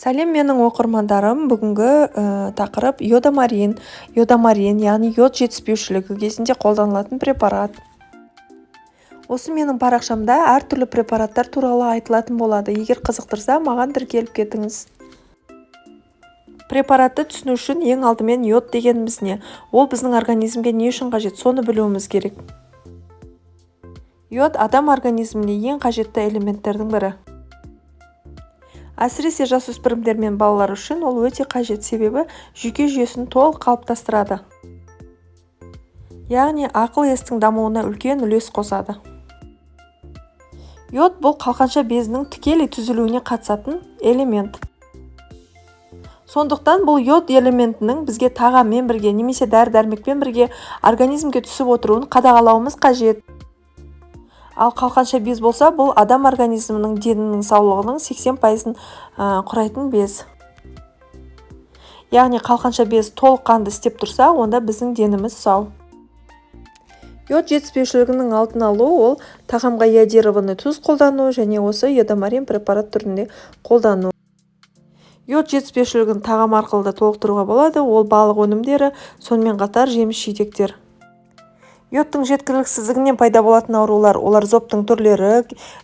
Сәлем, менің оқырмандарым! Бүгінгі тақырып – йодомарин. Йодомарин, яғни йод жетіспеушілігі кезінде қолданылатын препарат. Осы менің парақшамда әртүрлі препараттар туралы айтылатын болады. Егер қызықтырса, маған тіркеліп кетіңіз. Препаратты түсіну үшін ең алдымен йод дегеніміз не, ол біздің организмге не үшін қажет, соны білуіміз керек. Йод – адам организміне ең қажетті элементтердің бірі. Әсіресе жасөспірімдер мен балалар үшін ол өте қажет, себебі жүйке жүйесін толық қалыптастырады, яғни ақыл-естің дамуына үлкен үлес қосады. Йод – бұл қалқанша безінің тікелей түзілуіне қатысатын элемент. Сондықтан бұл йод элементінің бізге тағаммен бірге немесе дәрі-дәрмекпен бірге организмге түсіп отыруын қадағалауымыз қажет. Ал қалқанша без болса, бұл адам организмінің, денінің саулығының 80%-ын құрайтын без. Яғни қалқанша без толыққанды істеп тұрса, онда біздің деніміз сау. Йод жетіспеушілігінің алдын алу – ол тағамға йодированный тұз қолдану және осы йодомарин препарат түрінде қолдану. Йод жетіспеушілігін тағам арқылы да толықтыруға болады. Ол балық өнімдері, сонымен қатар жеміс жидектер. Йодтың жеткіліксіздігінен пайда болатын аурулар – олар зобтың түрлері,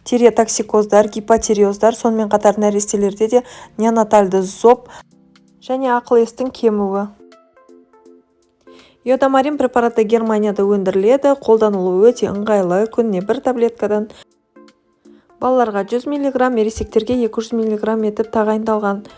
тиреотоксикоздар, гипотиреоздар, сонымен қатар нәрестелерде де неонатальды зоб және ақыл-естің кемуі. Йодомарин препараты Германияда өндіріледі. Қолданылуы өте ыңғайлы: күніне бір таблеткадан, балаларға 100 мг, ересектерге 200 мг етіп тағайындалған.